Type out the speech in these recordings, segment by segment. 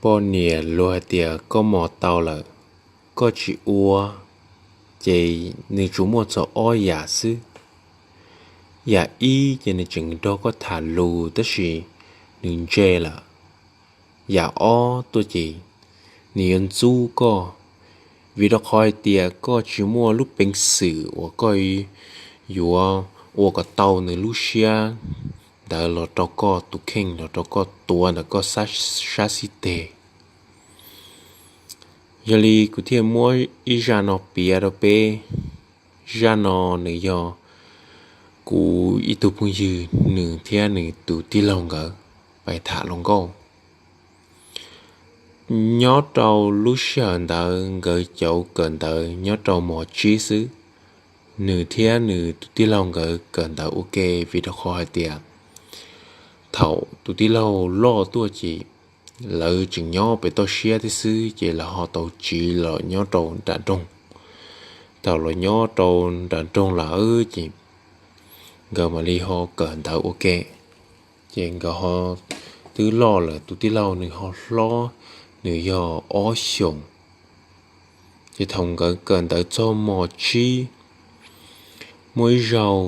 Poj niam luag hais tias koj mos tau lawm, koj tsis ua, ces nws tsuas muaj txog ob yam xwb. Yam ib ces nws tseem nrog koj tham lus tab sis nws ntse lawm. Yam ob tuaj ces nws yuav ntxub koj, vim rau qhov hais tias koj tsis muaj lub peev xwm uas koj yuav ua kom tau nws lub siab ntawd los rau koj tus kheej, los rau koj tuav ntawm koj sab xib teg. Yog li kuv thiaj muab ib zaj no piav rau peb. Zaj no nws yog kuv ib tug phooj ywg, nws thiab nws tus tij laug nkawd pais tham hluas nkauj. Nyob rau lub sij hawm ntawd nkawd cov kawm ntawv nyob rau mos tsib xwb. Nws thiab nws tus tij laug nkawd kawm ntawv ua ke, vim rau qhov hais tias thaum tus tij laug loj tuaj ces lawv tseem nyob pem toj siab thiab xwb, ces lawv ho tau tsiv los nyob rau nram nroog. Thaum los nyob rau nram nroog lawm ces nkawd mam li ho kawm ntawv ua ke. Ces nkawd ho twb loj lawm, tus tij laug nws ho hlob, nws yog ob xyoos. Ces thaum nkawd kawm ntawv txog mos tsib, muaj ib zaug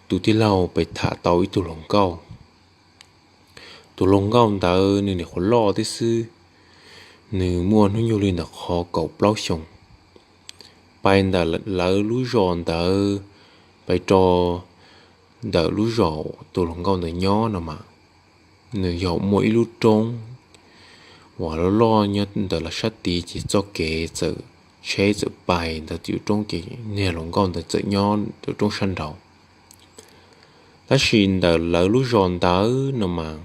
tus tij laug pais tham tau ib tug hluas nkauj. Tus hluas nkauj ntawd nws nyuam qhuav loj thiab xwb, nws muaj hnub nyoog li ntawm qhov kaum plaub xyoos. Pais ntawm lawv lub zos ntawd pais rau ntawm lub zos tus hluas nkauj ntawd nyob no mas, nws yog muaj ib lub roob uas loj loj nyob ntawm lawv sab tid, ces txoj kev txawm tsheb txawm pais ntawm tim lub roob, ces niag hluas nkauj ntawd txawm nyob ntawm roob sab nraud. Tab sis ntawm lawv lub zos ntawd no mas,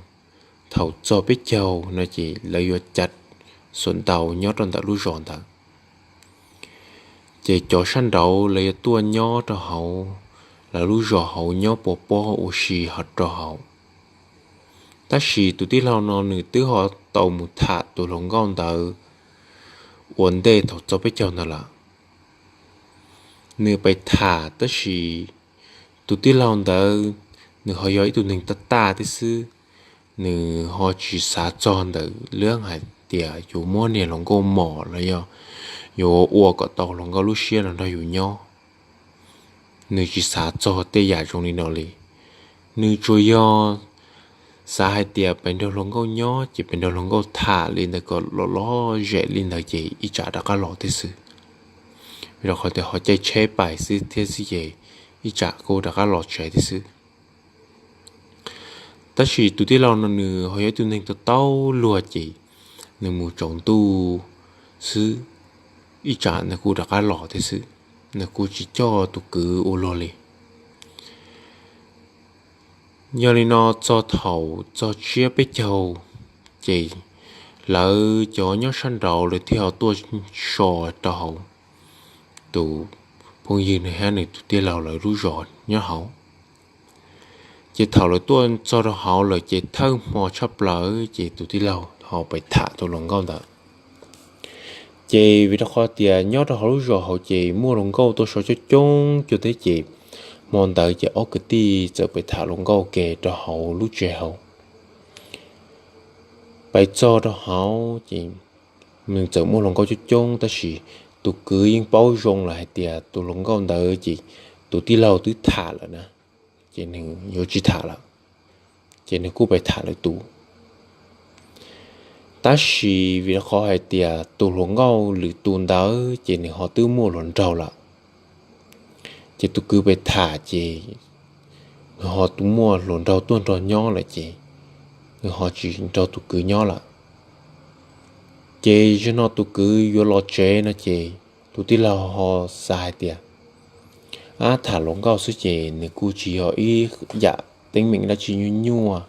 thaum txog peb caug no ces lawv yuav cav xuam ntaus nyob rau ntawm lub zos ntawd. Ces cov sab nraud lawv yuav tuaj nyob rau hauv lawv lub zos hauv nyob pov pob ua si ho rau hauv. Tab sis tus tij laug no nws twb ho tau mus tham tus hluas nkauj ntawd ua ntej thaum txog peb caug ntawd lawm. Nws pais tham tab sis tus tij laug ntawd nws ho yog ib tug neeg taj taj thiab xwb. Nws ho tsis xav txog ntawm lub hais tias yuav muab niag hluas nkauj mos los yog yuav ua kom tau hluas nkauj lub siab los nrog yus nyob. Nws tsis xav txog tej yam zoo li no li. Nws tsuas yog xav hais tias pes nrog hluas nkauj nyob ces pes nrog hluas nkauj tham li ntawd kom lom lom zem li ntawd ces ib tsam rov qab los thiab xwb. Vim rau qhov tias ho caij tsheb pais xwb thiab xwb ces ib tsam kuj rov qab los tsev thiab xwb. Tab sis tus tij laug no nws ho yog ib tug neeg tau taub luag ces nws mus tsaus ntuj xwb, ib tsam nws kuj rov qab los thiab xwb. Nws kuj tsis coj tus kwv ua luag li. Yog li no txog thaum txog tsiab peb caug ces lawv cov nyob sab nraud lawv thiaj ho tuaj so rau hauv tus phooj ywg nws thiab nws tus tij laug lawv lub zos nyob hauv. Ces thaum lawv tuaj txog rau hauv lawm ces thawj hmo tshaj plaws ces tus tij laug ho pais tham tus hluas nkauj ntawd. Ces vim rau qhov tias nyob rau hauv lub zos hauv ces muaj hluas nkauj tuaj so coob coob cuag thiab ces hmo ntawd ces ob kwv tij txawm pais tham hluas nkauj ke rau hauv lub tsev hauv. Pais txog rau hauv ces nws txawm muaj hluas nkauj coob coob tab sis tus kwv yeej paub zoo lawm hais tias tus hluas nkauj ntawd ces tus tij laug twb tham lawm na, ces nws yuav tsis tham lawm, ces nws kuj pais tham lwm tus. Tab sis vim qhov hais tias tus hluas nkauj lwm tus ntawd ces nws ho twb muaj hluas nraug lawm, ces tus kwv pais tham ces nws ho muaj hluas nraug tuaj nrog nyob lawm ces nws ho tsis nrog tus kwv nyob lawm. Ces zaum no tus kwv yuav los tsev no ces tus tij laug ho xav hais tias, ab, tham hluas nkauj xwb ces nws kuj tsis yog ib yam teeb meem dab tsi nyuaj nyuaj,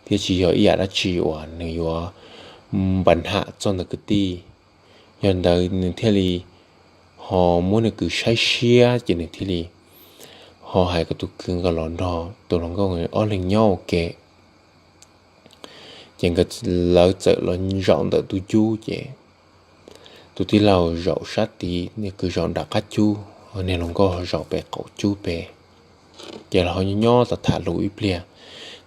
thiab tsis yog ib yam dab tsi uas nws yuav npa nham txog ntawm kwv tij. Yog ntawd nws thiaj li ho muab nws kwv saib siab ces nws thiaj li ho hais kom tus kwv nqa los nrog tus hluas nkauj ob leeg nyob ua ke. Ces nkawd, lawv txawm los zaum ntawm tus cub ces tus tij laug zaum sab tid, nws kwv zaum nram qab cub, niag hluas nkauj zaum pem qaum cub pem. Ces los ho nyob nyob tham tham lus ib pliag.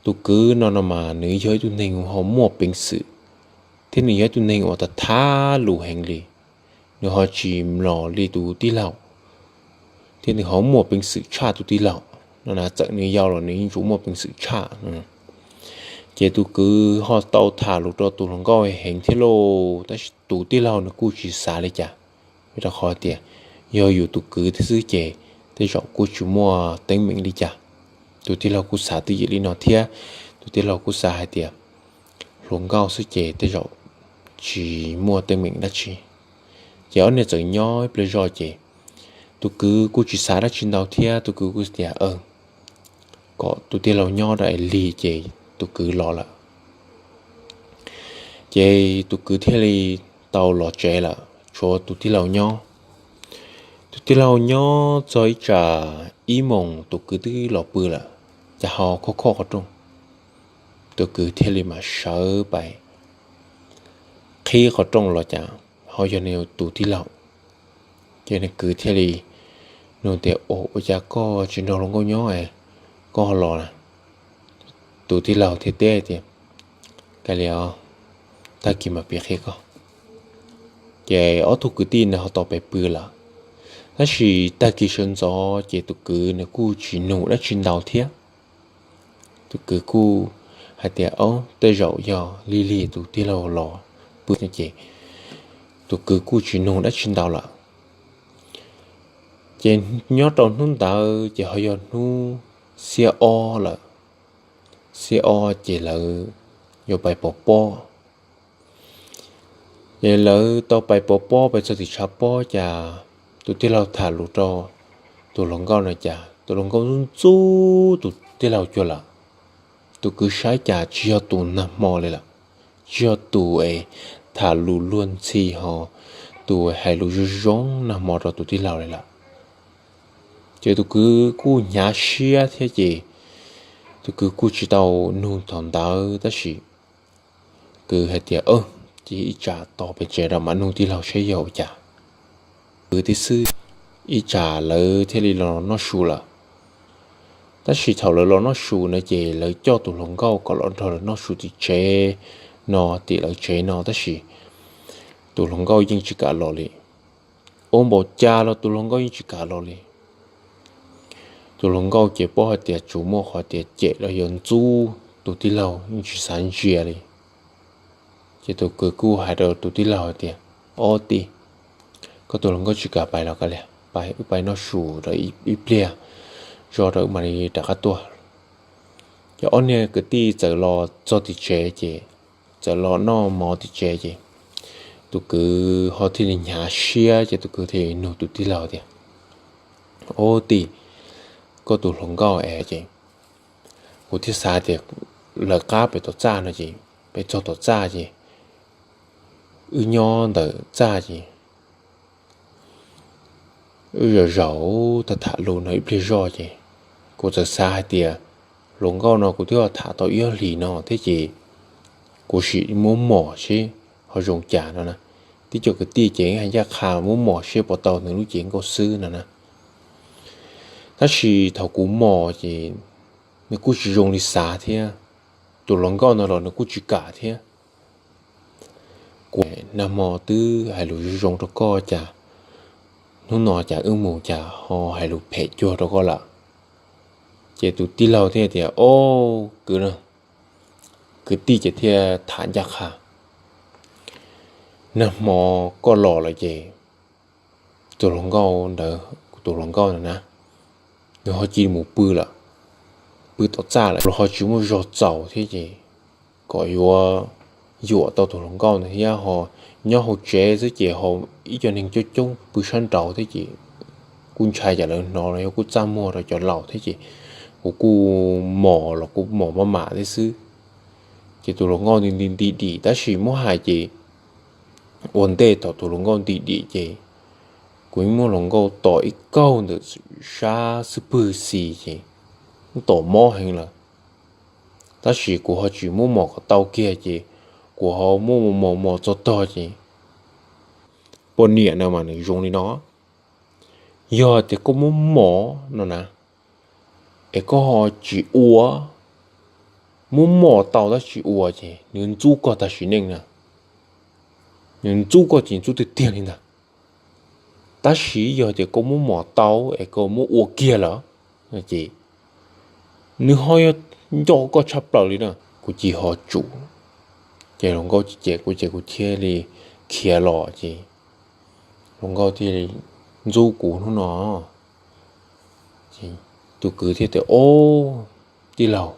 Tus kwv no no mas nws yog ib tug neeg ho muaj peev xwm, thiab nws yog ib tug neeg uas tham tham lus heev li, nws ho tsis mlom li tus tij laug, thiab nws ho muaj peev xwm tshaj tus tij laug no na. Txawm nws yau los nws yeej tsuas muaj peev xwm tshaj no. Ces tus kwv ho tau tham lus rau tus hluas nkauj heev thiab lauj, tab sis tus tij laug nws kuj tsis xav li cas, vim rau qhov tias yog yus tus kwv thiab xwb ces tej zaum kuj tsis muaj teeb meem li cas. Tus tij laug kuj xav twj ywm li no thiab, tus tij laug kuj xav hais tias hluas nkauj xwb ces tej zaum tsis muaj teeb meem dab tsi. Ces ob niag txawm nyob ib pliag zog ces tus kwv kuj tsis xav dab tsi ntau thiab, tus kwv kuj tias kom tus tij laug nyob rau es lig ces tus kwv los lawm. Ces tus kwv thiaj li tau los tsev lawm, tshuav tus tij laug nyob. Tus tij laug nyob txog ib tsam ib moos tus kwv twb los pw lawm, cas ho khob khob qhov rooj. Tus kwv thiaj li mam sawv pais qhib qhov rooj los cas ho yog nws tus tij laug. Ces nws kwv thiaj li nug tias, Ua cas koj tsis nrog hluas nkauj nyob es koj ho los na? Tus tij laug thiaj teb tias, Kav liam, tag kis mam piav qhia koj. Ces ob tug kwv tij ntawd ho tau pais pw lawm. Tab sis tag kis sawv ntxov ces tus kwv nws kuj tsis nug dab tsi ntau thiab. Tus kwv kuj hais tias, Ob, tej zaum yog lig lig tus tij laug los pw no ces tus kwv kuj tsis nug dab tsi ntau lawm. Ces nyob rau hnub ntawd ces ho yog hnub xiab ob lawm. Xiab ob ces lawv yuav pais pov pob. Ces lawv tau pais pov pob, pais txog tim tshav pob cas tus tij laug tham lus rau tus hluas nkauj no cas tus hluas nkauj ntxub tus tij laug cuag lawm. Tus kwv saib cas tsis yog tus nag hmo li lawm, tsis yog tus es tham lus luag ntxhi ho tus hais lus zoo zoo nag hmo rau tus tij laug li lawm. Ces tus kwv kuj hnyav siab thiab ces tus kwv kuj tsis tau nug thaum ntawd tab sis kwv hais tias, Ces ib tsam tos pem tsev rau mam nug tij laug saib yog ua cas. Kwv tib xwb, ib tsam lawv thiaj li los noj su lawm. Tab sis thaum lawv los noj su no ces lawv coj tus hluas nkauj kom los nrog lawv noj su tim tsev no, tim lawv tsev no tab sis tus hluas nkauj yeej tsis kam los li. Ua npaum cas los tus hluas nkauj yeej tsis kam los li. Tus hluas nkauj ces paub hais tias tsuas muaj qhov tias cem los yog ntxub tus tij laug yeej tsis xav ntsia li. Ces tus kwv kuj hais rau tus tij laug hais tias, Ob tij, koj tus hluas nkauj tsis kam pais los kav liam, pais wb pais noj su rau ib pliag zog rau wb mam li rov qab tuaj. Ces ob niag kwv tij txawm los txog tim tsev ces txawm los noj mov tim tsev ces tus kwv ho thiaj li hnyav siab ces tus kwv thiaj li nug tus tij laug tias, Ob tij, koj tus hluas nkauj es ces kuv thiaj xav tias lawv qab pem tom txaj no ces pem txog tom txaj ces wb nyob ntawm txaj ces wb zaum zaum tham tham lus no ib pliag zoj ces kuv txawm xav hais tias hluas nkauj no kuv twb tham tau ib ob hlis no thiab ces kuv sim muab mos seb ho zoo cas no na. Tib co kwv tij ces hais ncaj qha muab mos seb puas tau nws lub cev nkauj xwb no na. Tab sis thaum kuv mos ces nws kuj tsis zoo li xav thiab, tus hluas nkauj no los nws kuj tsis kam thiab. Kuv nag hmo twb hais lus zoo zoo rau koj cas hnub no cas wb mus cas ho hais lus phem cuag rau koj lawm. Ces tus tij laug thiaj tias, Ob, kwv, kwv tij ces thiaj tham ncaj qha, Nag hmo koj los lawm ces tus hluas nkauj ntawd, tus hluas nkauj ntawd na, nws ho cia li mus pw lawm, pw tom txaj lawm los ho tsis muaj zog txaus thiab ces kom yuav yuam tau tus hluas nkauj ntawd thiab ho nyob hauv tsev xwb ces ho ib co neeg coob coob pw sab nraud thiab ces kuj ntshai cas lawv hnov los yog kuj txaj muag rau cov laus thiab ces kuv kuj mos los kuv mos maj mam thiab xwb. Ces tus hluas nkauj nti nti dim dim tab sis muab hais ces ua ntej thaum tus hluas nkauj nti dim ces kuv yeej muab hluas nkauj tom ib kaug ntawm sab xub pwg xis ces tom mob heev lawm. Tab sis kuv ho tsis muab mos kom tau kiag ces kuv ho muab mos mos mos txog tog ces poj niam no mas nws zoo li no, yog tias koj muab mos no na es koj ho tsis ua, muab mos tau tab sis tsis ua ces nws ntxub koj tag sim neej na. nws ntxub koj ces ntxub tiag tiag li ntag. Tab sis yog tias koj muab mos tau es koj muab ua kiag lawm ces nws ho yog nco koj tshaj plaws li na. Kuv cia li ho tsum, ces hluas nkauj cem kuv ces kuv thiaj li khiav los ces hluas nkauj thiaj li ntxub kuv hnub no. Tus kwv thiaj tias, Ob, tij laug,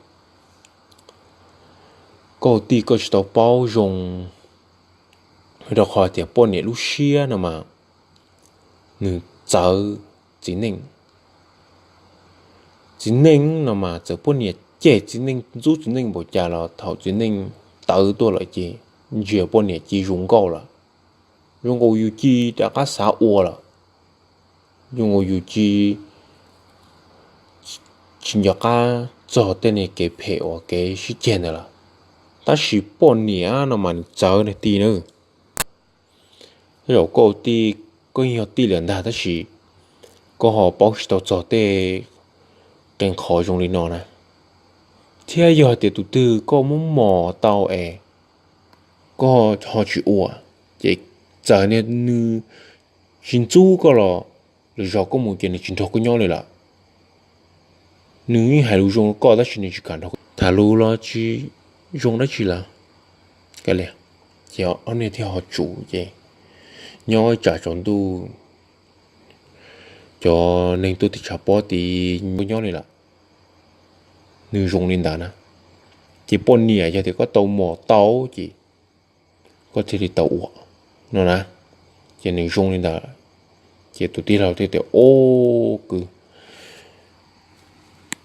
koj tij koj tsis tau paub zoo, rau qhov tias poj niam lub siab no mas nws txawv txiv neej. Txiv neej no mas txawm poj niam cem txiv neej ntxub txiv neej npaum cas los thaum txiv neej tawv tuaj lawm ces ntsia poj niam cia li zoo nkauj lawm, zoo nkaus yus cia li rov qab xav ua lawm, zoo nkaus yus cia li tsis nco qab txog tej niag kev phem uas kev sib ceg ntawd lawm. Tab sis poj niam no mas nws txawv nws tij na. Tej zaum koj tij, koj yog tij lawm ntag tab sis koj ho paub tsis tau txog tej qee qhov zoo li no na. Thiab yog tias tus twg koj muab mos tau es koj ho tsis ua, ces txawm nws tsis ntxub koj los lwm zaus koj mus ces nws tsis nrog koj nyob li lawm. Nws yeej hais lus zoo rau koj tab sis nws tsis kam nrog koj tham lus los tsis zoo dab tsi lawm. Kav liam. Ces ob niag thiaj ho tsum ces nyob ib tsam tsaus ntuj cov neeg tuaj tim tshav pob tid nyob li lawm. Nws zoo li ntawd na. Ces poj niam yog tias koj tau mos tau ces koj thiaj li tau ua no na. Ces nws zoo li ntawd, ces tus tij laug thiaj tias, Ob kwv,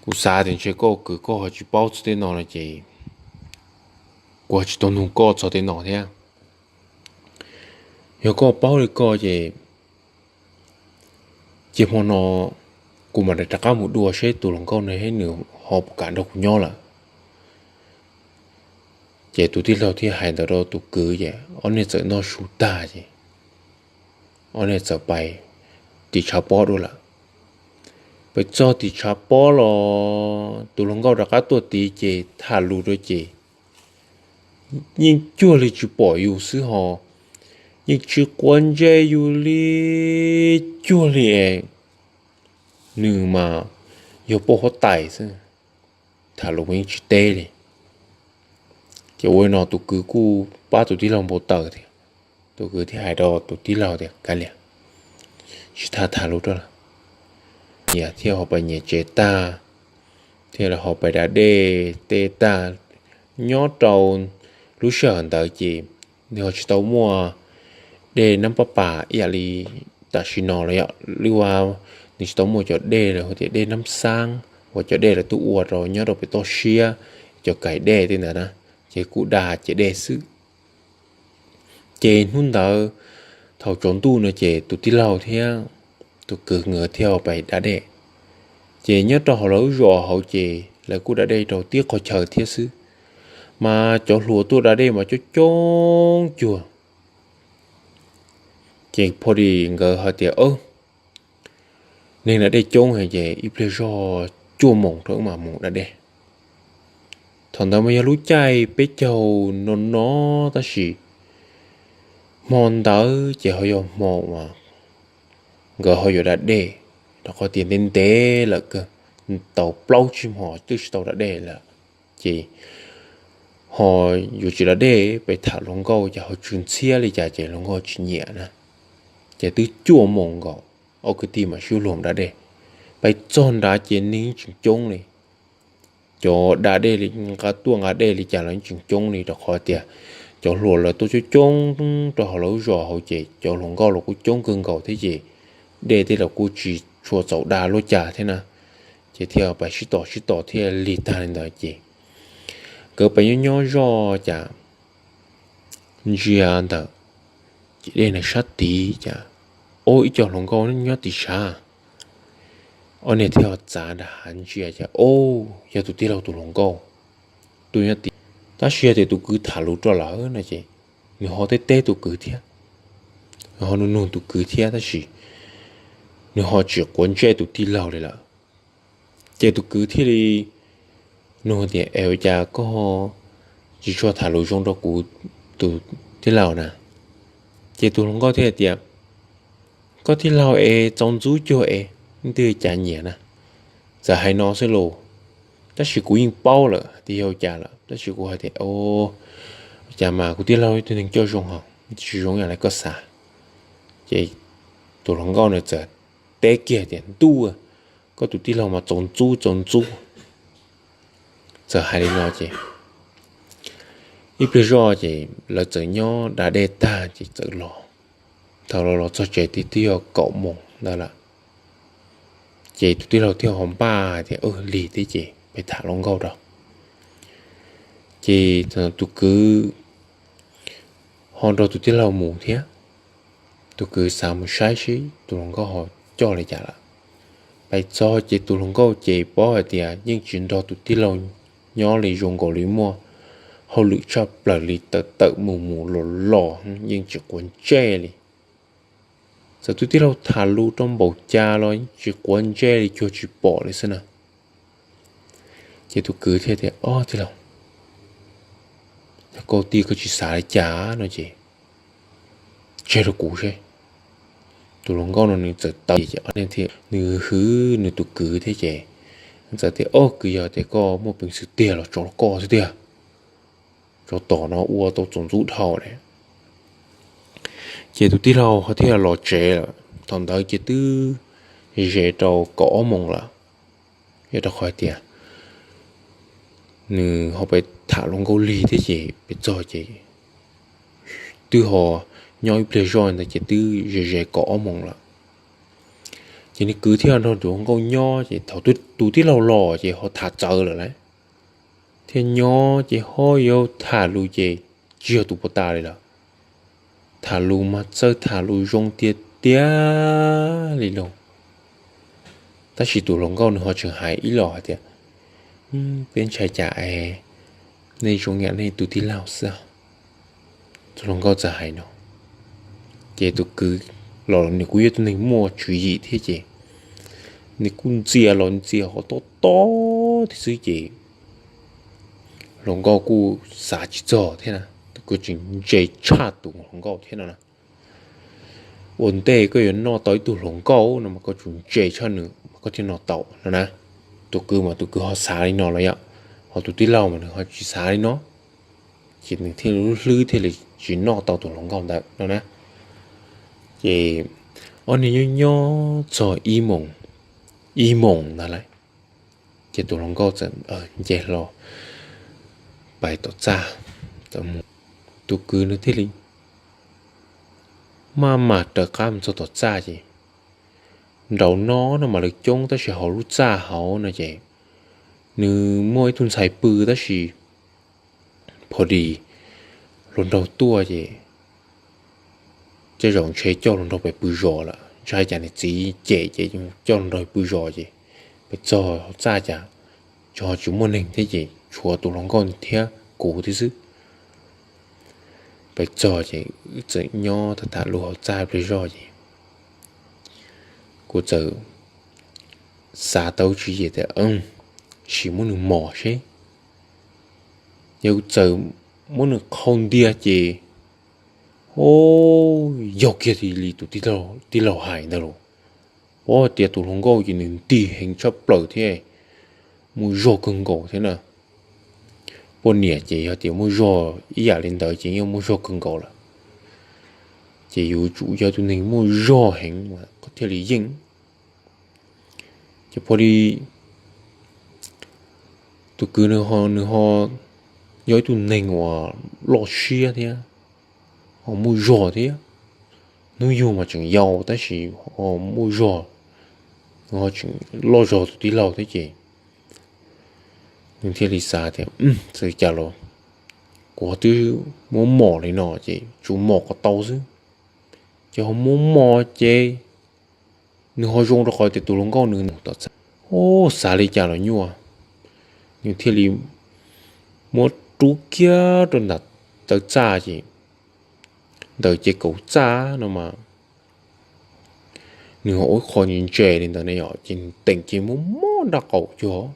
kuv xav tias ntshe koj kwv koj ho tsis paub txog tej no no ces kuv ho tsis tau nug koj txog tej no thiab. Yog koj paub li ko ces cia hmo no kuv mam li rov qab mus dua seb tus hluas nkauj no thiab nws ho puas kam nrog kuv nyob lawm. Ces tus tij laug thiaj hais ntawd rau tus kwv ces ob niag txawm noj su tag ces ob niag txawm pais tim tshav pob dua lawm. Pais txog tim tshav pob los tus hluas nkauj rov qab tuaj tid ces tham lus rau ces yeej cuag li tsis pom yus xwb ho, yeej tsis quav ntsej yus li, cuag li es nws mas yog poj huab tais xwb, tham lus yeej tsis teb li. Ces ua li no tus kwv kuj pab tus tij laug npau taws thiab. Tus kwv thiaj hais rau tus tij laug tias, Kav liam, tsis tham tham lus rau lawm. Niam thiaj ho pais nyias tsev tag, thiaj li ho pais da dej tej tag. Nyob rau lub sij hawm ntawd ces nws ho tsis tau muaj dej Nab Pab Pas ib yam li tam sim no los yog li ua, nws tsis tau muaj cov dej lawv hu tias dej Nab Xab uas cov dej lawv tuaj ua rau nyob rau pem toj siab, cov kais dej tej ntawd na, ces kuj da ciav dej xwb. Ces hnub ntawd thaum tsaus ntuj no ces tus tij laug thiab tus kwv nkawd thiaj pais da dej. Ces nyob rau hauv lawv lub zos hauv ces lawv kuj da dej rau tib qhov chaw thiab xwb, mas cov hluas tuaj da dej mas coob coob cuag. Ces phoj di nkawd hais tias, Neeg da dej coob heev ces ib pliag zog cuaj moos rau wb mam mus da dej. Thaum ntawd mas yog lub caij peb caug no no tab sis hmo ntawd ces ho yog hmo uas nkawd ho yuav da dej, rau qhov tias ntev ntev lawm kawg, tau plaub tsib hmo twb tsis tau da dej lawm. Ces ho yuav tsis da dej, peb tham hluas nkauj ces ho tsw ntxhiab li cas ces hluas nkauj tsis nyiam na. Ces twb cuaj moos nkaus, ob kwv tij mam sib luag da dej. Peb txog nrad ces neeg tseem coob li. Cov da dej li nqa tuaj nqa dej li cas los tseem coob li, rau qhov tias cov hluas lawv tuaj coob coob rau hauv lawv lub zos hauv ces cov hluas nkauj los kuj coob kawg nkaus thiab ces dej tej los kuj tsis tshua txaus da luaj cas thiab na. Ces thiaj pais sib tos sib tos thiaj lig tag li ntawd ces nkawd pais nyob nyob zoj cas ntsia ntawm ces dej ntawd sab tid cas, Ob, ib co hluas nkauj nyob tim sab. Ob niag thiaj txav nram hav ntsia cas, Ob, yog tus tij laug tus hluas nkauj tuaj nyob tid. Tab sis yog tias tus kwv tham lus rau lawm no ces nws ho teb teb tus kwv thiab, nws ho nug nug tus kwv thiab tab sis nws ho tsis quav ntsej tus tij laug li lawm. Ces tus kwv thiaj li nug tias, Es ua cas koj tsis tshua tham lus zoo rau kuv tus tij laug na? Ces tus hluas nkauj thiaj tias, koj tij laug es txaus ntxub cuag es, twb cas nyiam na. Txawm hais no xwb los, tab sis kuv yeej paub lawm tias yog cas lawm, tab sis kuv hais tias, cas mas kuv tij laug ib tug neeg coj zoo hos, tsis zoo yam li koj xav. Ces tus hluas nkauj na txawm teb kiag tias, ntuj, koj tus tij laug mas txaus ntxub txaus ntxub. Txawm hais li no ces ib pliag zoj ces lawv txawm nyob da dej tag ces txawm los. Thaum los los txog tsev tiag twb yog kaum moos ntawd lawm. Ces tus tij laug thiaj ho npaj tias, lig thiab ces peb tham hluas nkauj rau. Ces tus kwv ho nrog tus tij laug mus thiab. Tus kwv xav mus saib seb tus hluas nkauj ho coj li cas lawm. Pais txog ces tus hluas nkauj ces paub hais tias yeej tsis nrog tus tij laug nyob li, zoo nkaus li muaj hauj lwm tshaj plaws li, tawm tawm mus mus los los yeej tsis quav ntsej li. Txawm tus tij laug tham lus rau npaum cas los tsis quav ntsej li, cuag tsis pom li xwb na. Ces tus kwv thiaj tias, ob tij laug, yog koj tij koj tsis xav li cas no ces tseg rau kuv seb. Tus hluas nkauj no nws txawm tawv ces nws hwv nws tus kwv thiab ces txawm tias, ob kwv, yog tias koj muaj peev xwm tiag los tso rau koj xwb tiag, tsov tom no ua tau txaus ntxub dhau li. Ces tus tij laug ho thiaj los tsev lawm. Thaum ntawd ces twb ze rau kaum ob moos lawm, yog rau qhov tias nws ho pais tham hluas nkauj lig thiab ces pais txog ces twb ho nyob ib pliag zoj ntawd ces twb ze ze kaum ob moos lawm. Ces nws kwv thiaj nrog tus hluas nkauj nyob ces thaum tus tij laug los ces ho tham txawv lawm lauj. Thiaj nyob ces ho yuav tham lus ces tsis yog tus puag ta li lawm. Tham lus mas txawj tham lus zoo tiag tiag li lauj. Tab sis tus hluas nkauj nws ho tseem hais ib los hais tias, peb ntshai cas es nej zoo yam nej tus tij laug xwb. Tus hluas nkauj txawm hais no, ces tus kwv los nws kuj yog tus neeg muaj tswv yim thiab ces nws kuj ntxias los ntxias ho tob tob thiab xwb ces hluas nkauj kuj xav tsis txog thiab na, tus kwv tseem ntse tshaj tus hluas nkauj thiab no na. Ua ntej koj yuav noj tau ib tug hluas nkauj no mas koj tsum ntse tshaj nws mas koj thiaj noj tau no na. Tus kwv mas tus kwv ho xav li no los yom, ho tus tij laug mas nws ho tsis xav li no, ces nws thiaj li lub hlwb thiaj li tsis noj tau tus hluas nkauj ntawd no na. Ces ob niag nyob nyob txog ib moos, ib moos ntawd lawm, ces tus hluas nkauj txawm nce hlo pais tom txaj, tus kwv nws thiaj li maj mam raws qab mus txog tom txaj ces nraum no no mas lawv coob tab sis hauv lub txaj hauv no ces nws muaj ib tug ntxhais pw tab sis pho dis hluas nraug tuaj ces tej zaum ntshe coj hluas nraug pais pw zos lawm, ntshai cas nws txiv cem ces coj hluas nraug pw zos ces pais txog hauv txaj cas tsis muaj neeg thiab ces tshuav tus hluas nkauj thiab kuv thiab xwb. Pais txog ces wb txawm nyob tham tham lus hauv txaj pliag zog ces kuv txawm xav tau tswv yim tias sim muab nws mos seb, yog kuv txawm muab nws qhau ntiag ces, o, yog kiag li tus tij laug hais ntawd los, paub tias tus hluas nkauj ces nws nti heev tshaj plaws thiab muaj zog kawg nkaus thiab na. Poj niam ces yog tias muaj zog ib yam li ntawd ces yeej muaj zog kawg nkaus lawm. Ces yuav tsum yog tus neeg muaj zog heev mas thiaj li yeej. Ces pho dis tus kwv nws ho yog ib tug neeg uas loj siab thiab ho muaj zog thiab, hnub yug mas tseem yau tab sis ho muaj zog, nws ho tseem loj zog tus tij laug thiab ces nws thiaj li xav tias txawm cas los kuv twb muab mos li no ces tsuas mos kom tau xwb. Ces ho muab mos ces nws ho zoo rau qhov tias tus hluas nkauj nws tom txaj, o, xav li cas los nyuaj, nws thiaj li muab rub kiag rau nram taw txaj ces ntawm ces kaum txaj no mas nws ho ua qho ntse ntse li ntawd ne yom ces nws teem ces muab mob nraub qaum cuag,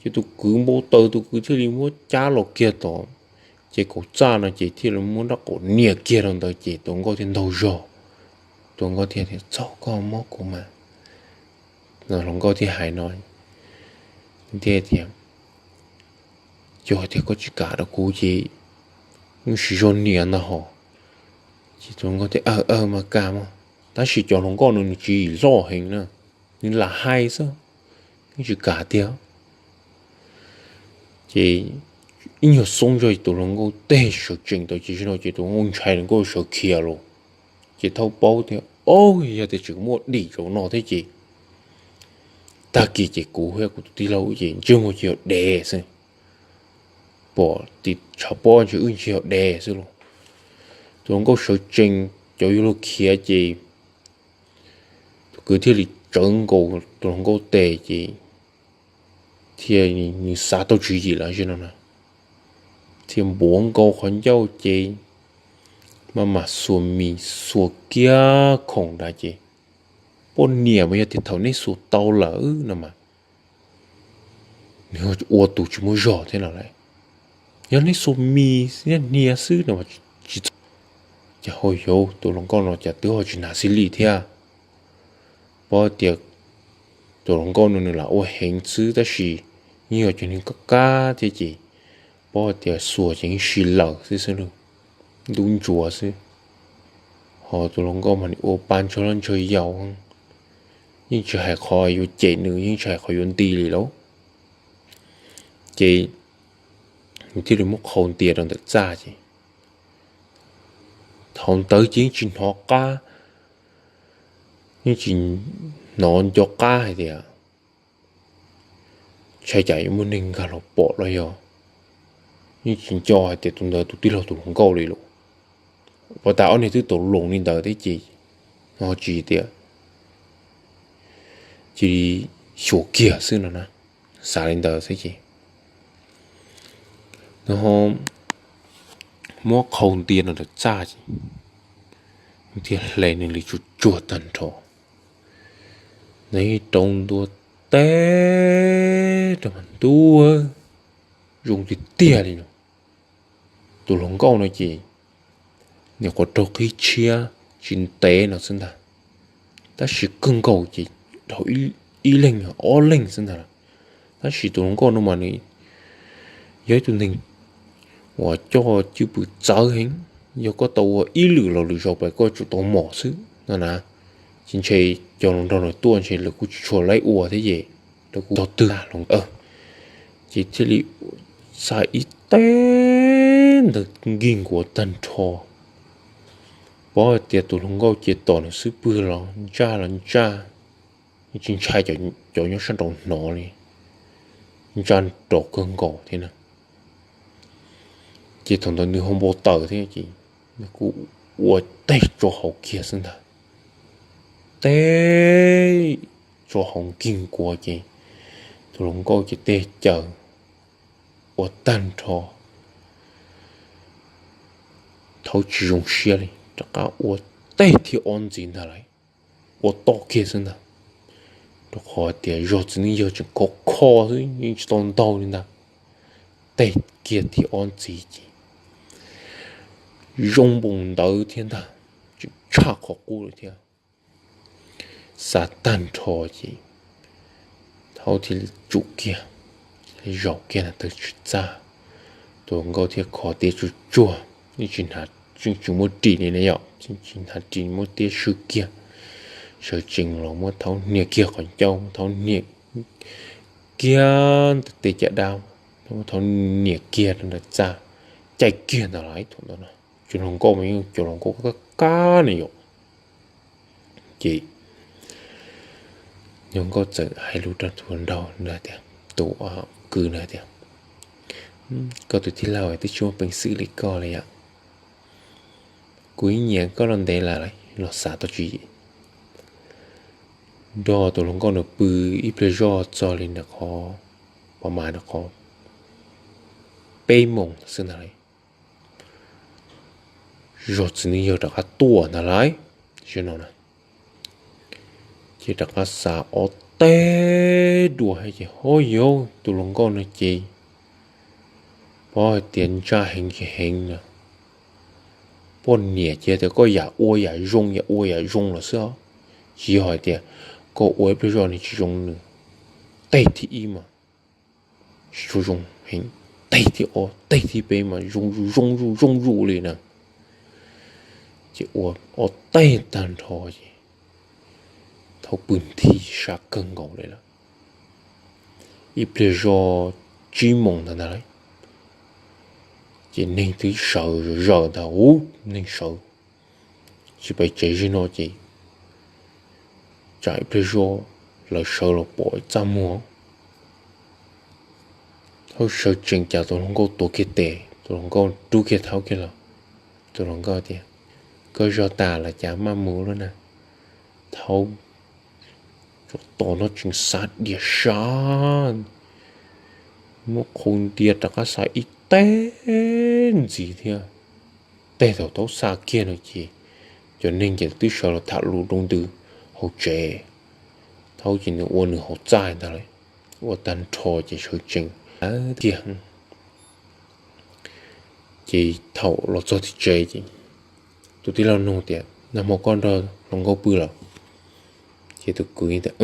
ces tus kwv npau taws tus kwv thiaj li muab cab los kiag tom ces kaum txaj no ces thiaj li muab nraub qaum nias kiag rau ntawd ces tus hluas nkauj thiaj ntaug zog. Tus hluas nkauj thiaj tias, Txog koj mob kuv mas. Hluas nkauj thiaj hais no, thiaj tias, Yog tias koj tsis kam rau kuv ces wb sim zog nias ntag hos. Ces tus hluas nkauj thiaj, Aw, aw, mas kam mog. Tab sis cov hluas nkauj no nws tsis loj heev na, nws lam hais xwb, yeej tsis kam tiag. Ces ib nyuag xoob zog tus hluas nkauj teb sawv tsees tau ces no ces tus hluas nkauj ntshai hluas nkauj sawv khiav los. Ces thaub paub tias, Au, yog tias tseem muaj dim zaum no thiab ces tag kis ces kuv thiab kuv tus tij laug ces ntsej muag tsis yog dev xwb, pom tim tshav pob ntshe wb tsis yog dev xwb los. Tus hluas nkauj sawv tsees, cov yuav luag khiav ces tus kwv thiaj li tsawv nkaus tus hluas nkauj tes ces thiaj, nws xav tau tswv yim lawm zim no na, thiaj npuav nkaus qhov ncauj ces maj mam xuas mis xuas kiag khoom nrad ces, Poj niam mas yog tias thaum neb xuas tau lawm no mas nws ua tus tsis muaj zog thiab no lawm. Yog neb xuas mis thiab hnia xwb no tsis txog. Ces hauj yauv, tus hluas nkauj no cas twb ho tsis hnav xib li thiab. Paub tias tus hluas nkauj no nws lam ua heev xwb tab sis yeej yog cov neeg kab kab thiab ces paub tias xuas ces yeej si lawm xwb xwb, ntub ntsuav xwb. Ho tus hluas nkauj mas nws ua pa ntsog loj ntsog yau, yeej tsis hais qhov yuav cem nws, yeej tsis hais qhov yuav nti li lauj. Ces nws thiaj li muab qhau ntias rau ntawm txaj ces thaum ntawd ces yeej tsis hnov qab, yeej tsis hnov nco qab hais tias ntshai cas yuav muaj neeg nkag los pom los yog, yeej tsis nco hais tias tus ntawd tus tij laug tus hluas nkauj li lawm. Puas tas ob niag twb tau loos li ntawd thiab ces no tsis tias cia li xyuas kiag xwb no na, xav li ntawd xwb ces no muab qhau ntias rau ntawm txaj ces thiaj hle nws li tsuag tsuag tag nrho. Nws rau ntua teb rau mas ntuj, zoo tiag tiag li no. Tus hluas nkauj no ces nyuam qhuav raug qhib tshiab tsis ntev no xwb ntag, tab sis kawg nkaus ces dhau ib leeg ob leeg xwb ntag. Tab sis tus hluas nkauj no mas nws yog ib tug neeg uas coj cwj pwm txawv heev, yog koj tau ua ib lwm los lwm zaus pes koj tsum tau mom xwb no na. Ces ntshe cov hluas nraug no tuaj ntshe lawv kuj tsis tshua laib ua thiab ces lawv kuj tog twg los ces thiaj li xa ib teg ntawd nkig nkuav tag nrho. Paub hais tias tus hluas nkauj ces tom nws xub pwg los ntsaj los ntsaj, tsis ntshai cov nyob sab nraud hnov li, ntsaj nrov kawg nkaus thiab na. Ces thaum ntawd nws ho npau taws thiab ces nws kuj ua teg tso hauv kiag xwb ntag. Teg tso hauv nkig nkuav ces tus hluas nkauj ces tej caws ua tag nrho, thaub tsis zoo siab li, rov qab ua teg thiab ob ntxiv ntag lauj. Ua toj kiag xwb ntag, rau qhov tias zog txiv neej yawg tseem khov kho xwb yeej tsis tau ntaug li ntag. Teg kiag thiab ob ntxiv ces zoo npaum ntawd thiab ntag, tseem tshaj qhov qub lawm thiab. Xa tag nrho ces thaub thiaj li tsum kiag, thiaj li zaum kiag ntawm taw tsis txaj. Tus hluas nkauj thiaj kho tiab tsuag tsuag, yeej tsis hnav, tseem tsis muaj ris li na yom, tseem tsis hnav ris, muab tiab swb kiag, sawv tsees los muab thaub hnia kiag qhov ncauj, muab thaub hnia kiag ntawm tej caj dab, muab thaub nias kiag rau ntawm txaj, caij kiag ntawd los ib thaum ntawd no. Cov hluas nkauj mas yeej cov hluas nkauj kab kab ne yom. Ces hluas nkauj txawm hais lus rau tus hluas nraug ntawd tias, tus kwv ntawd tias, koj tus tij laug twb tsis muaj peev xwm li koj li yom, kuv ib nyiam koj los ntev lawm los xav tau tswv yim. Nrog tus hluas nkauj ntawd pw ib pliag zoj txog li ntawm qhov, pab mas ntawm qhov peb moos xwb ntag lauj, zog txiv neej yawg rov qab tuaj ntag lauj. Zaum no na, ces rov qab xa ob teg dua ces ho yog tus hluas nkauj no ces Pov hais tias ntsaj heev heev no, poj niam ces tias koj yam ua yam zoo yam ua yam zoo los xwb os, tsis yog hais tias koj ua ib pliag zoj nws tsis zoo nws. Teg thib ib mas tsis tshua zoo heev, teg thib ob teg thib peb mas zoo zoo zoo zoo li na. Ces ua ob teg tag nrho ces thaum pw nthi sab kawg nkaus li lawm. Ib pliag zoj tsib moos ntawd ntag lauj, ces neeg twb sawv zawm ntag, ub neeg sawv tsis pais tsev zim no ces tsam ib pliag zoj lawv sawv los pom txaj muag. Thaum sawv tsees cas tus hluas nkauj tuav kiag tes, tus hluas nkauj rub kiag thaub kiag los. Tus hluas nkauj tias, koj zog tas los cas maj mus lawm na. Thaub tso tos no tseem xav diam sab, muab qhau ntia rov qab xav ib teg ntxiv thiab. Teg thaum thaub xa kiag no ces cov neeg ces twb sawv los tham lus rau ntws hauv tsev. Thaub ces nws ua nws hauv txaj ntag lauj, ua tag nrho ces sawv tsees tiag. Ces thaum los txog tim tsev ces tus tij laug nug tias, nag hmo koj nrog hluas nkauj pw los? Ces tus kwv tias,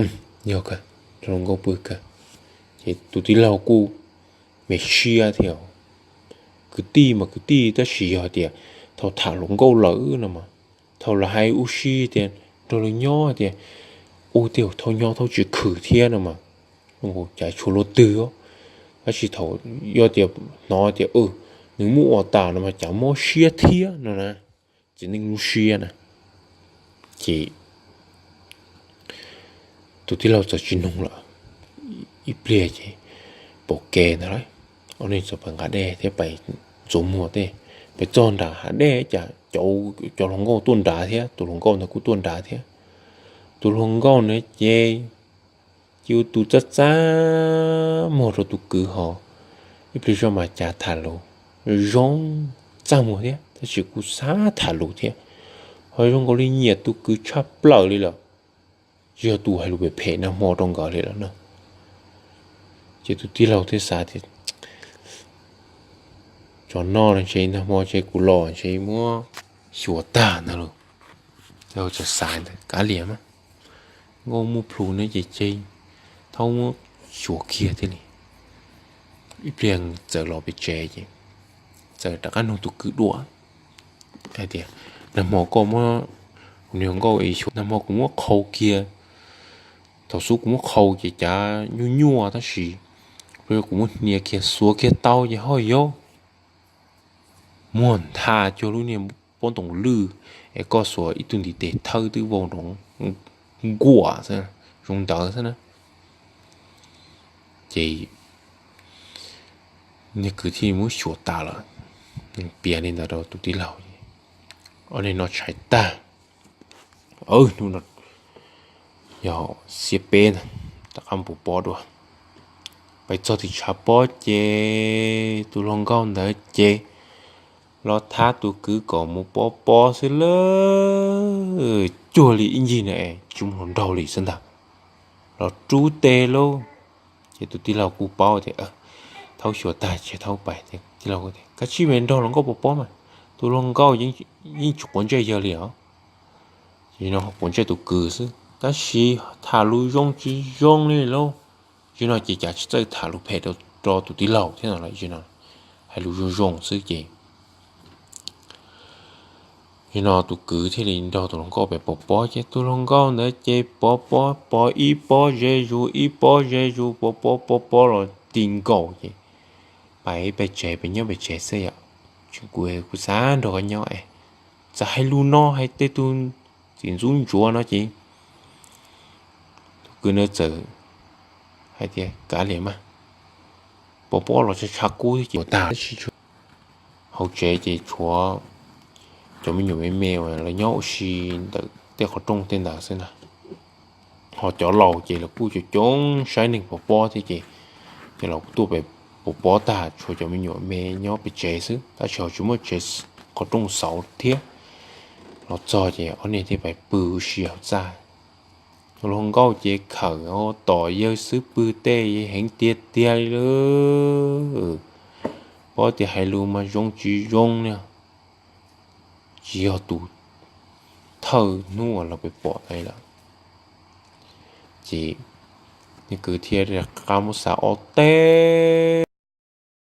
yog kawg, nrog hluas nkauj pw kawg. Ces tus tij laug kuj me siab thiab, kwv tij mas kwv tij tab sis yog tias thaum tham hluas nkauj lawm no mas, thaum lawv hais ua si tias nrog lawv nyob tias, ua tiag thaum nyob thaum tsis khwv thiab no mas, cas tshua luaj twg, tab sis thaum yog tias hnov tias nws muab ua tas no mas cas mob siab thiab no na, txiv neej lub siab na. Ces tus tij laug txawm tsis nug lawm. Ib pliag ces pom kev ntag lauj, ob neeg txawm pais nqa dej thiab pais ntxuav muag tej, pais txog nram hav dej cas cov hluas nkauj tuaj nrad thiab, tus hluas nkauj ntawd kuj tuaj nrad thiab. Tus hluas nkauj ntawd ces cia ua tus txaj txaj muag rau tus kwv ho, ib pliag zoj mas cas tham lus zoo txaj muag thiab tab sis kuj xav tham lus thiab, ho zoo nkaus li nyiam tus kwv tshaj plaws li lawm, tsis yog tus hais lus phem phem nag hmo rau nkawd li lawm na. Ces tus tij laug thiaj xav tias, tsov no ntshe nag hmo ces kuv los ntshe muab xyuas tag ntag lauj. Txawm xav ntawd kav liam mas, nkauj muaj plhus ne ces ces thaub muab xyuas kiag thiaj li. Ib pliag txawm los pem tsev ces txawm rov qab nug tus kwv dua hais tias, nag hmo koj muab, kuv nws nkauj es xyuas nag hmo kuv muab qhau kiag, thaum xub kuv muab qhau ces cav nyuaj nyuaj tab sis kuv muab hnia kiag xuav kiag tau ces ho yau muag ntha cuag lub niag pob ntoos lwj es koj xuas ib tug ntiv tes thawb twb vau nroo nkuam xwb, zoo ntawd xwb na. Ces niag kwv thiaj muab xyuas tas lawm, piav li ntawd rau tus tij laug. Ob neeg no tshais tag, hnub no yog xiab peb na, rov qab mus pov pob dua. Pais txog tim tshav pob ces tus hluas nkauj ntawd ces los thab tus kwv kom mus pov pob xwb lawm, cuag li ib ncig na es tsis muaj hluas nraug li xwb ntag, los rub tes lauj. Ces tus tij laug kuj paub tias thaub xyuas tag ces thaub pais, tij laug tias, koj cia li nrog hluas nkauj pov pob mas, tus hluas nkauj yeej tsis quav ntsej yawg li os. Ces no quav ntsej tus kwv xwb tab sis tham lus zoo tsis zoo li lauj. Ces no ces cas tsis txawj tham lus phem rau tus tij laug thiab no, hais lus zoo zoo xwb ces no tus kwv thiaj li nrog tus hluas nkauj pem pov pob ces tus hluas nkauj ntawd ces pov pob, pov ib pob ze zus ib pob ze zus, pov pob pov pob los ti nkaus ces pais pem tsev, pem nyob pem tsev xwb yom. Tsis, kuv, kuv xav nrog koj nyob es txawm hais lus no hais tej tug txiv ntxub ntsuav no ces tus kwv ntawd txawm hais tias kav liam mas, pov pob los tshav tshav kub thiab ces ua tag tab sis hauv tsev ces tshuav cov me nyuam me me uas lawv nyob ua si ntawm tej qhov rooj tej ntawd xwb na. Ho cov laus ces lawv kuj coob coob saib neeg pov pob thiab ces, ces lawv kuj tuaj pem pov pob tag, tshuav cov me nyuam me nyob pem tsev xwb tab sis ho tsis muaj tsev qhov rooj xauv thiab. Los txog ces ob niag thiaj pais pw ua si hauv txaj. Tus hluas nkauj ces khawm ua tom yawg xwb, pw tej heev tiag tiag li lawm. Paub tias hais lus mas zoo tsis zoo na, tsis yog tus thawj hnub uas los pem pom ntawd lawm. Ces nws kwv thiaj rov qab muab xav ob teg